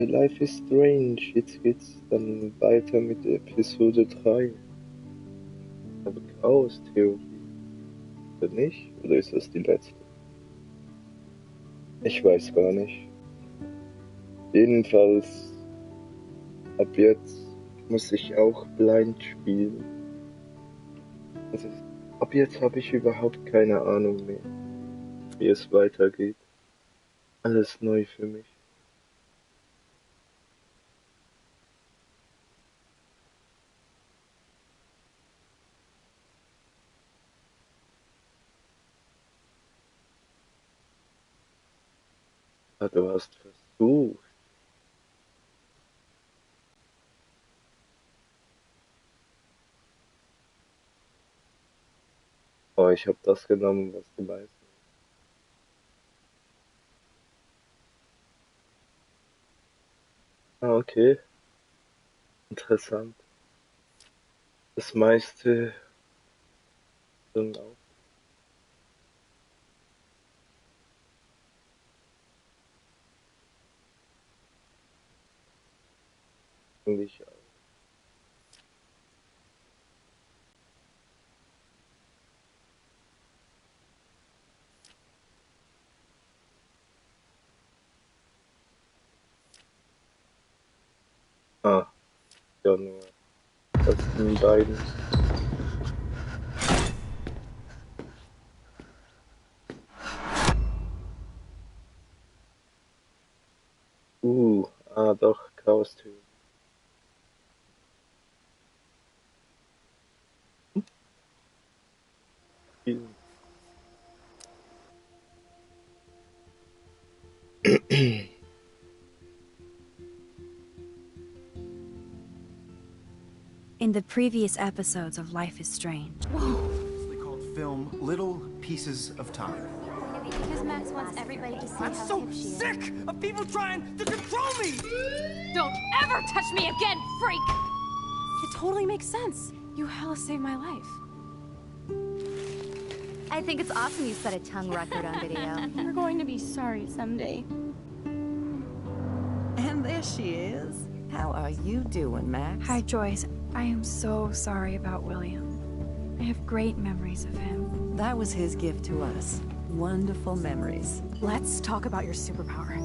Life is Strange. Jetzt geht's dann weiter mit Episode 3. Aber Chaos-Theorie. Oder nicht? Oder ist das die letzte? Ich weiß gar nicht. Jedenfalls, ab jetzt muss ich auch blind spielen. Also, ab jetzt habe ich überhaupt keine Ahnung mehr, wie es weitergeht. Alles neu für mich. Ah, du hast versucht. Oh, ich habe das genommen, was du meinst. Ah, okay. Interessant. Das meiste dann auch eigentlich. Ah, ja, nur das den beiden. Doch, Chaos-Theorie. In the previous episodes of Life is Strange. They called film Little Pieces of Time. Because Max wants everybody to see I'm how so hip she is. sick of people trying to control me! Don't ever touch me again, freak! It totally makes sense. You hella saved my life. I think it's awesome you set a tongue record on video. You're going to be sorry someday. And there she is. How are you doing, Max? Hi, Joyce. I am so sorry about William. I have great memories of him. That was his gift to us. Wonderful memories. Let's talk about your superpower.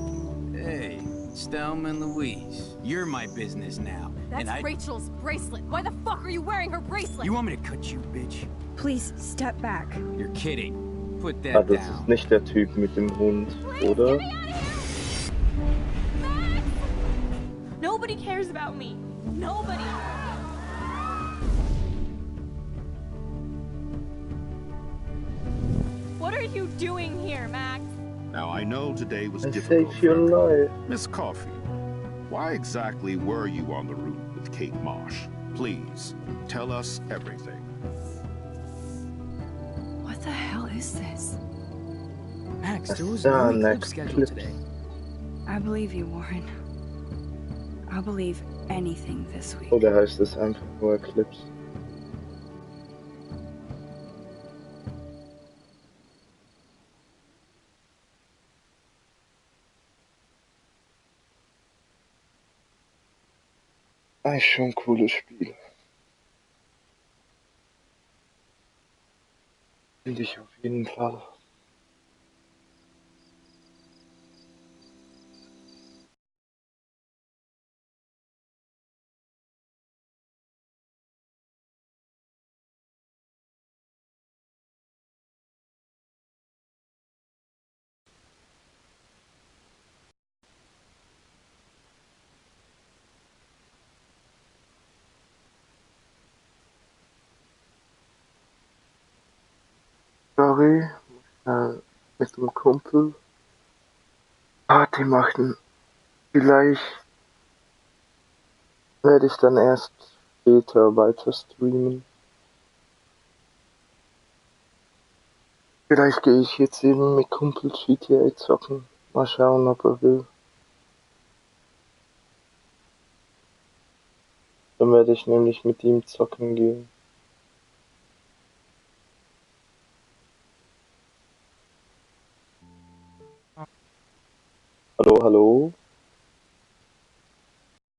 Hey, Stelma and Louise, you're my business now. That's Rachel's bracelet. Why the fuck are you wearing her bracelet? You want me to cut you, bitch? Please step back. You're kidding. Put Ah, that das down. ist nicht der Typ mit dem Hund, oder? Nobody cares about me. Nobody. What are you doing here, Max? Now, I know today was I difficult saved your for you. life. Miss Coffee, why exactly were you on the route with Kate Mosh? Please, tell us everything. What the hell is this? Max, there was Ah, no clip next scheduled clip. today. I believe you, Warren. I'll believe anything this week. Oder heißt es einfach nur Eclipse? Ist schon ein cooles Spiel. Finde ich auf jeden Fall. Sorry, mit dem Kumpel Party machen. Vielleicht werde ich dann erst später weiter streamen. Vielleicht gehe ich jetzt eben mit Kumpel GTA zocken. Mal schauen, ob er will. Dann werde ich nämlich mit ihm zocken gehen. Hallo, hallo?